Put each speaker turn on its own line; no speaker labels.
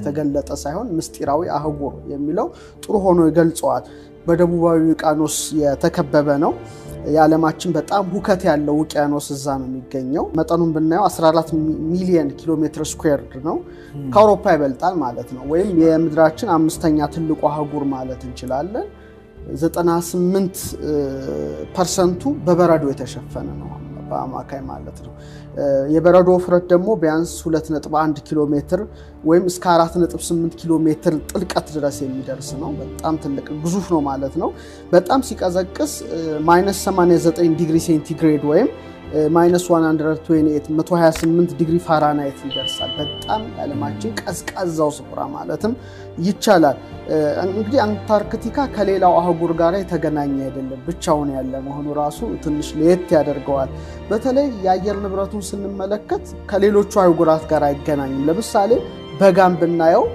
የተገለጠ ሳይሆን ምስጢራዊ አህጉር የሚለው ጥሩ ሆኖ ይገልጸዋል። በደቡባዊ ውቅያኖስ የተከበበ ነው። የዓለማችን በጣም ሁከት ያለው ውቅያኖስ እዛ ነው የሚገኘው። መጠኑን ብናየው 14 ሚሊየን ኪሎ ሜትር squared ነው። ከአውሮፓ ይበልጣል ማለት ነው። ወይም የምድራችን አምስተኛ ትልቁ አህጉር ማለት እንችላለን። 98% ኡ በበረዶ የተሸፈነ ነው በአማካይ ማለት ነው። የበረዶ ውፍረት ደግሞ ቢያንስ 2.1 ኪሎ ሜትር ወይም እስከ 4.8 ኪሎ ሜትር ጥልቀት ድረስ የሚደርስ ነው። በጣም ትልቅ ግዙፍ ነው ማለት ነው። በጣም ሲቀዘቅዝ minus 89 ዲግሪ ሴንቲግሬድ ወይም minus 128 128 ዲግሪ ፋራናይት ይደርሳል። በጣም የዓለማችን ቀዝቃዛው ስፍራ ማለትም ይቻላል። እንግዲህ አንታርክቲካ ከሌላው አህጉር ጋር የተገናኘ አይደለም፣ ብቻውን ያለ መሆኑ ራሱ ትንሽ ለየት ያደርገዋል። በተለይ የአየር ንብረቱን ስንመለከት ከሌሎቹ አህጉራት ጋር አይገናኝም። ለምሳሌ በጋም ብናየው